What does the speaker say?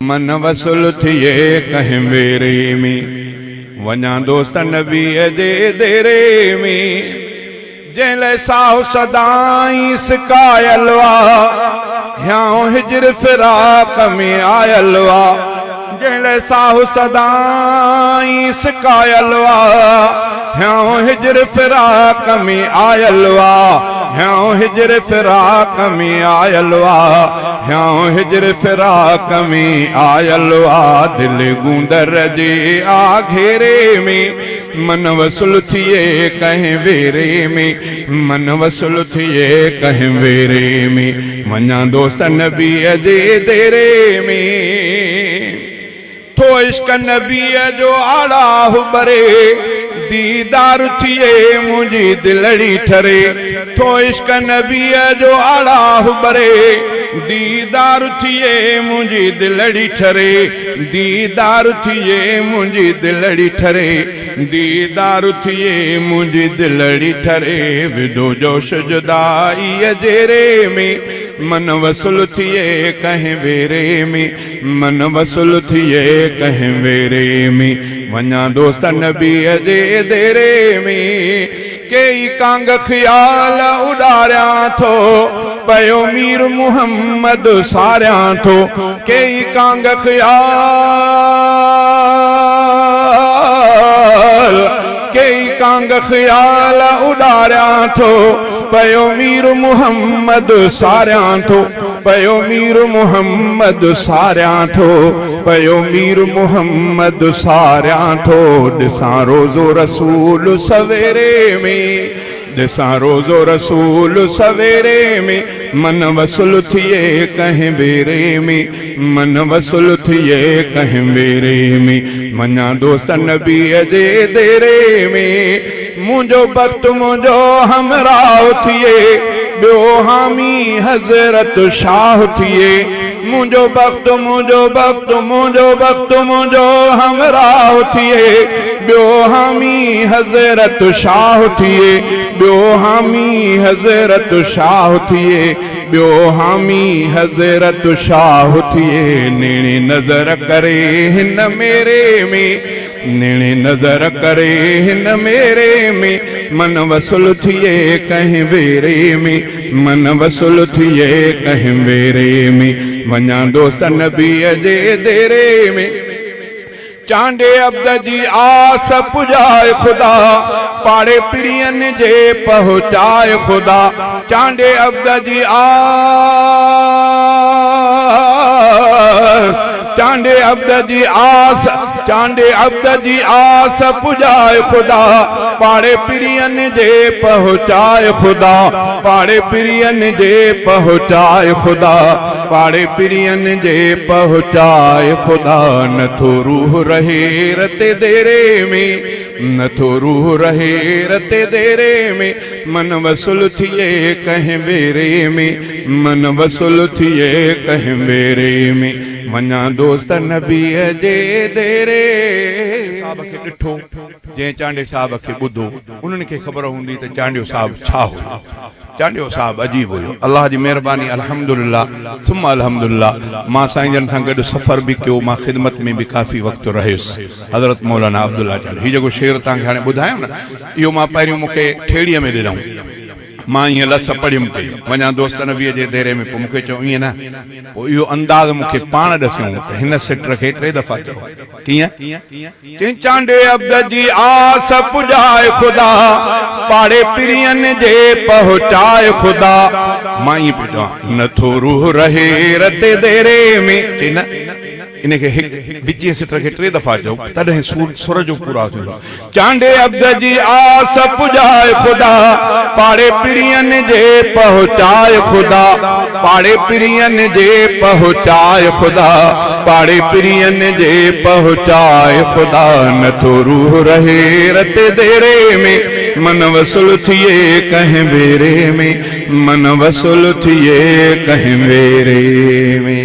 من وصل ٿئي ڪنهن ويري ۾، وڃان دوست نبيء جي ديري ۾، جنهن لئه ساهه سدائين سڪايل آ، هيانء هجر فراق ۾ آيل آ، جنهن لئه ساهه سدائين سڪايل آ، هيانء هجر فراق ۾ آيل آ، هيانء هجر فراق ۾ آيل آ، هيانء هجر فراق ۾ آيل آ، دل گوندر جي آ گهيري ۾، من وصل ٿئي ڪنهن ويري ۾، من وصل ٿئي ڪنهن ويري ۾، وڃان دوست نبيء جي ديري ۾. ٿو عشق نبيء جو آڙاهه ٻري، ديدار ٿئي منهنجي دلڙي ٺري. ٿو عشق نبيء جو آڙاهه ٻري، ديدار ٿئي منهنجي دلڙي ٺري. ديدار ٿئي منهنجي دلڙي ٺري، ديدار ٿئي منهنجي دلڙي ٺري. وڌو جوش جدائيء جيري ۾، من وصل ٿئي ڪنهن ويري ۾. من وصل ٿئي ڪنهن ويري ۾، وڃان دوست نبيء جي ديري ۾. ڪيئي ڪانگ خيال اڏاريان ٿو، پيو مير محمد ساريان ٿو. ڪيئي ڪانگ خيال، ڪيئي ڪانگ خيال اڏاريان ٿو، پيو مير محمد ساريان ٿو. پيو مير محمد ساريان ٿو، پيو مير محمد ساريان ٿو. ڏسان روضو رسول سويري ۾، ڏسان روضو رسول سويري ۾، من وصل ٿئي ڪنهن ويري ۾، من وصل ٿئي ڪنهن ويري ۾، وڃان دوست نبيء جي ديري ۾. منهنجو بخت منهنجو همراهه ٿئي، ٻيو حامي حضرت شاهه ٿئي. منهنجو بخت منهنجو بخت منهنجو بخت منهنجو همراهه ٿئي، ٻيو حامي حضرت شاهه ٿئي. ٻيو حامي حضرت شاهه ٿئي، ٻيو حامي حضرت شاهه ٿئي. نيڻي نظر ڪري هن ميري ۾. نيڻي نظر ڪري هن ميري ۾، من وصل ٿئي ڪنهن ويري ۾، من وصل ٿئي ڪنهن ويري ۾، وڃان دوست نبيء جي ديري ۾. چانڊيي عبد جي آس پڄائي خدا، پاڙي پرين جي پهچائي خدا، چانڊيي عبد جي آس. چانڊي عبد جي آس، چانڊي عبد جي آس پڄائي خدا، پاڙي پرين جي پهچائي خدا، پاڙي پرين جي پهچائي خدا، پاڙي پرين جي پهچائي خدا. نٿو روح رهي رتي ديري ۾، نٿو روح رهي رتي ديري ۾، من وصل ٿئي ڪنهن ويري ۾، من وصل ٿئي ڪنهن ويري ۾، وڃان دوست نبيء جي ديري. صاحب کي ڏٺو، جنهن چانڊيي صاحب کي ٻڌو، انهن کي خبر هوندي ته چانڊيو صاحب ڇا هيو. چانڊيو صاحب عجيب هيو. الله جي مهرباني الحمدلله ثم الحمدلله مان سائين جن سان گڏ سفر به ڪيو، مان خدمت ۾ به ڪافي وقت رهيس. حضرت مولانا عبدالله چانڊيو هي جيڪو شعر توهان کي هاڻي ٻڌايم نه، اهو مان پهريون مون کي ٺيڙهيء ۾ ڏنائون. مان ائين لس پڙهيم پئي، وڃان دوست نبيء جي ديري ۾، پوء مون کي چيو ائين نه. پوء اهو انداز مون کي پاڻ ڏسيائون ته هن سٽر کي ٽي دفعا چئو. ڪيئن؟ چئين چانڊيي عبد جي آس پڄائي خدا، پاڙي پرين جي پهچائي خدا. مان ائين پيو چوان، نه ٿو روح رهي رتي ديري ۾. چئي نه، ان کي هڪ وچين سٽر کي ٽي دفعا چئو، تڏهن سر جو پورائو ٿيندو. چانڊيي عبد جي آس پڄائي خدا، پاڙي پرين جي پهچائي خدا، پاڙي پرين جي پهچائي خدا، پاڙي پرين جي پهچائي خدا. نٿو روح رهي رتي ديري ۾، من وصل ٿئي ڪنهن ويري ۾، من وصل ٿئي ڪنهن ويري ۾.